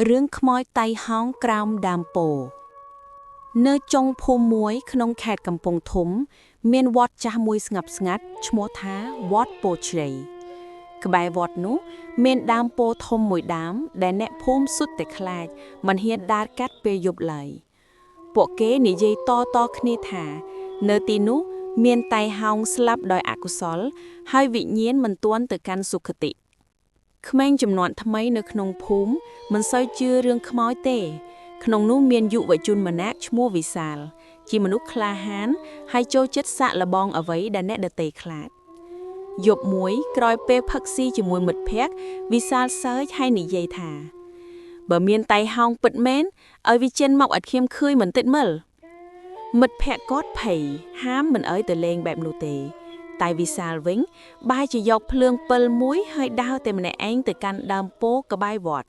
រឿងខ្មោចតៃហោងក្រោមដើមពោធិ៍នៅចុងភូមិមួយក្នុងខេត្តកំពង់ធំ មានវត្តចាស់មួយស្ងប់ស្ងាត់ឈ្មោះថាវត្តពោធិ៍ជ្រៃក្បែរវត្តនោះមានដើមពោធិ៍ធំមួយដើមដែលអ្នកភូមិសុទ្ធតែខ្លាចមិនហ៊ានដើរកាត់ពេលយប់ឡើយពួកគេនិយាយតៗគ្នាថា នៅទីនោះមានតៃហោងស្លាប់ដោយអកុសល ហើយវិញ្ញាណមិនទាន់ទៅកាន់សុគតិ ក្មេងជំនាន់ថ្មីនៅក្នុងភូមិមិនសូវជឿរឿងខ្មោចទេ ក្នុងនោះមានយុវជនម្នាក់ឈ្មោះវិសាល ជាមនុស្សក្លាហាន ហើយចូលចិត្តសាកល្បងអ្វីដែលអ្នកដទៃខ្លាចយប់មួយក្រោយពេលផឹកស៊ីជាមួយមិត្តភ័ក្តិវិសាលសើចហើយនិយាយថា បើមានតៃហោងពិតមែនឲ្យវាចេញមកឲ្យខ្ញុំឃើញបន្តិចមើលមិត្តភ័ក្តិគាត់ភ័យហាមមិនឲ្យទៅលេងបែបនោះទេ តែវិសាលវិញ បែរជាយកភ្លើងពិលមួយហើយដើរតែម្នាក់ឯងទៅកាន់ដើមពោធិ៍ក្បែរវត្ត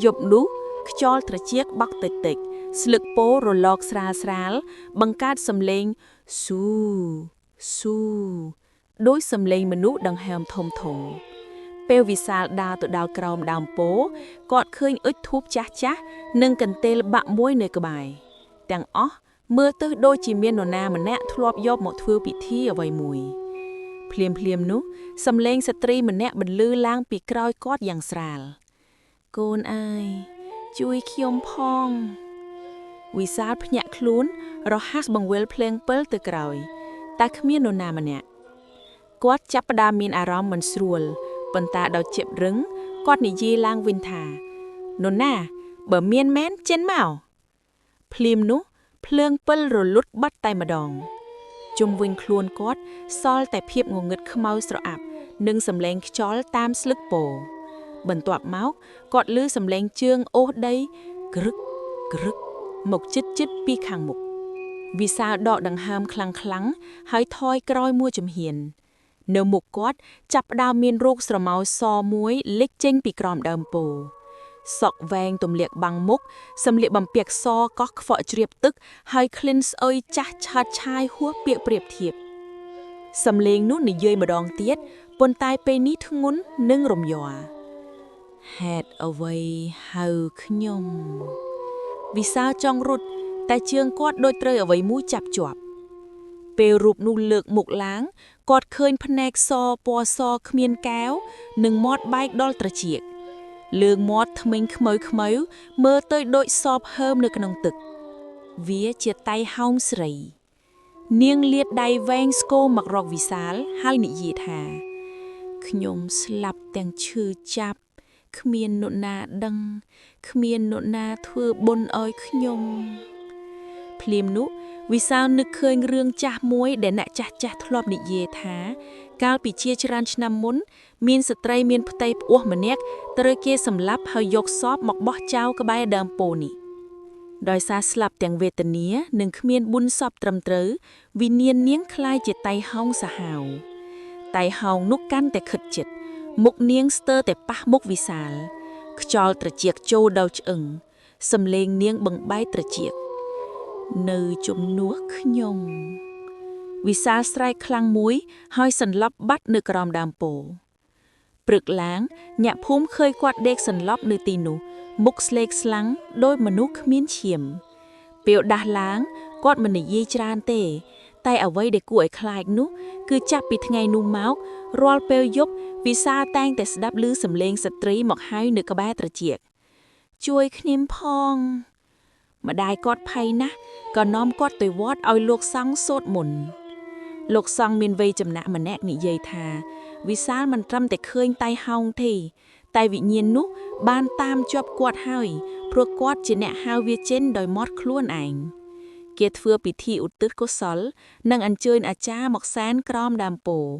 យប់នោះខ្យល់ត្រជាក់បក់តិចតិចស្លឹកពោធិ៍រលកស្រាលស្រាលបង្កើតសំឡេងស៊ូស៊ូដោយសំឡេងមនុស្សដង្ហើមធំធំ ពេលវិសាលដើរទៅដល់ក្រោមដើមពោធិ៍គាត់ឃើញអុជធូបចាស់ចាស់និងកន្ទេលបាក់មួយនៅក្បែរទាំងអស់មើលទៅដូចជាមាននរណាម្នាក់ធ្លាប់យកមកធ្វើពិធីអ្វីមួយ ភ្លាមភ្លាមនោះសំឡេងស្ត្រីម្នាក់បន្លឺឡើងពីក្រោយគាត់យ៉ាងស្រាល កូនអើយជួយខ្ញុំផង វិសាលភ្ញាក់ខ្លួន រហ័សបង្វិលភ្លើងពិលទៅក្រោយ តែគ្មាននរណាម្នាក់គាត់ចាប់ផ្ដើមមានអារម្មណ៍មិនស្រួលប៉ុន្តែដោយចិត្តរឹងគាត់និយាយឡើងវិញថានរណាបើមានមែនចេញមកភ្លាមនោះភ្លើងពិលរលត់បាត់តែម្ដង ជុំវិញខ្លួនគាត់សល់តែភាពងងឹតខ្មៅស្រអាប់ និងសំឡេងខ្យល់តាមស្លឹកពោធិ៍បន្ទាប់មកគាត់ឮសំឡេងជើងអូសដីក្រឹកក្រឹកមកជិតជិតពីខាងមុខវិសាលដកដង្ហើមខ្លាំងខ្លាំងហើយថយក្រោយមួយជំហាន នៅមុខគាត់ចាប់ផ្ដើមមានរូបស្រមោលសមួយលេចចេញពីក្រោមដើមពោធិ៍សក់វែងទម្លាក់បាំងមុខសម្លៀកបំពាក់សកោះខ្វក់ជ្រាបទឹក ហើយក្លិនស្អុយចាស់ឆើតឆាយហួសពាក្យប្រៀបធៀបសំឡេងនោះនិយាយម្ដងទៀតប៉ុន្តែពេលនេះធ្ងន់និងរំយ័រហេតុអ្វីហៅខ្ញុំវិសាលចង់រត់តែជើងគាត់ដូចត្រូវអ្វីមួយចាប់ជាប់ ពេលរូបនោះលើកមុខឡើងគាត់ឃើញភ្នែកសពណ៌សគ្មានកែវនិងមាត់បែកដល់ត្រចៀកលើងមាត់ថ្មិញខ្មៅខ្មៅមើលទៅដូចសពហើមនៅក្នុងទឹក វាជាតៃហោងស្រី នាងលាតដៃវែងស្គរមករកវិសាលហើយនិយាយថាខ្ញុំស្លាប់ទាំងឈឺចាប់គ្មាននរណាដឹងគ្មាននរណាធ្វើបុណ្យឲ្យខ្ញុំភ្លាមនោះវិសាលនឹកឃើញរឿងចាស់មួយដែលអ្នកចាស់ចាស់ធ្លាប់និយាយថា កាលពីជាច្រើនឆ្នាំមុន មានស្ត្រីមានផ្ទៃពោះម្នាក់ត្រូវគេសម្លាប់ហើយយកសពមកបោះចោលក្បែរដើមពោធិ៍នេះដោយសារស្លាប់ទាំងវេទនានិងគ្មានបុណ្យសពត្រឹមត្រូវវិញ្ញាណនាងក្លាយជាតៃហោងសាហាវតៃហោងនោះកាន់តែខិតជិតមុខនាងស្ទើរតែប៉ះមុខវិសាល ខ្យល់ត្រចៀកចូលដល់ឆ្អឹងសំឡេងនាងបង្បែកត្រចៀកនៅជំនួសខ្ញុំ វិសាលស្រែកខ្លាំងមួយ ហើយសន្លប់បាត់នៅក្រោមដើមពោធិ៍ព្រឹកឡើងអ្នកភូមិឃើញគាត់ដេកសន្លប់នៅទីនោះ មុខស្លេកស្លាំងដោយមនុស្សគ្មានឈាមពេលដាស់ឡើងគាត់មិននិយាយច្រើនទេ តែអ្វីដែលគួរឲ្យខ្លាចនោះគឺចាប់ពីថ្ងៃនោះមករាល់ពេលយប់វិសាលតែងតែស្ដាប់ឮសំឡេងស្ត្រីមកហៅនៅក្បែរត្រចៀកជួយខ្ញុំផង ម្ដាយគាត់ភ័យណាស់ក៏នាំគាត់ទៅវត្តឲ្យលោកសង្ឃសូត្រមន្តលោកសង្ឃមានវ័យចំណាស់ម្នាក់និយាយថា វិសាលមិនត្រឹមតែឃើញតៃហោងទេ តែវិញ្ញាណនោះបានតាមជាប់គាត់ហើយព្រោះគាត់ជាអ្នកហៅវាចេញដោយមាត់ខ្លួនឯងគេធ្វើពិធីឧទ្ទិសកុសល និងអញ្ជើញអាចារ្យមកសែនក្រោមដើមពោធិ៍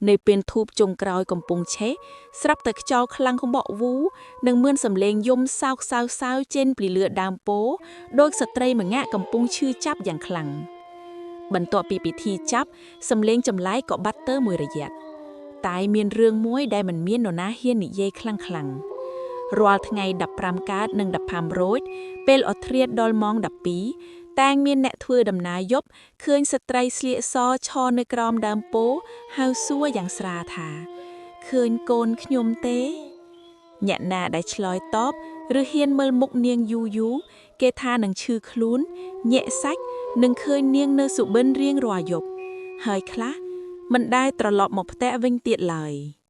នៅពេលធូបចុងក្រោយកំពុងឆេះស្រាប់តែខ្យល់ខ្លាំងកំបក់វូនិងមានសំឡេងយំសោកសៅសៅចេញពីលើដើមពោធិ៍ដោយស្ត្រីម្នាក់កំពុងឈឺចាប់យ៉ាងខ្លាំងបន្ទាប់ពីពិធីចាប់សំឡេងចម្លែកក៏បាត់ទៅមួយរយៈតែមានរឿងមួយដែលមិនមាននរណាហ៊ាននិយាយខ្លាំងខ្លាំងៗរាល់ថ្ងៃ15កើតនិង15រោចពេលអធ្រាត្រដល់ម៉ោង12តែងមានអ្នកធ្វើដំណើរយប់ឃើញស្ត្រីស្លៀកសឈរនៅក្រោមដើមពោធិ៍ហៅសួរយ៉ាងស្រាលថា ឃើញកូនខ្ញុំទេ អ្នកណាដែលឆ្លើយតប ឬហ៊ានមើលមុខនាងយូរយូរគេថានឹងឈឺខ្លួន ញាក់សាច់និងឃើញនាងនៅសុបិនរៀងរាល់យប់ ហើយខ្លះមិនដែលត្រឡប់មកផ្ទះវិញទៀតឡើយ។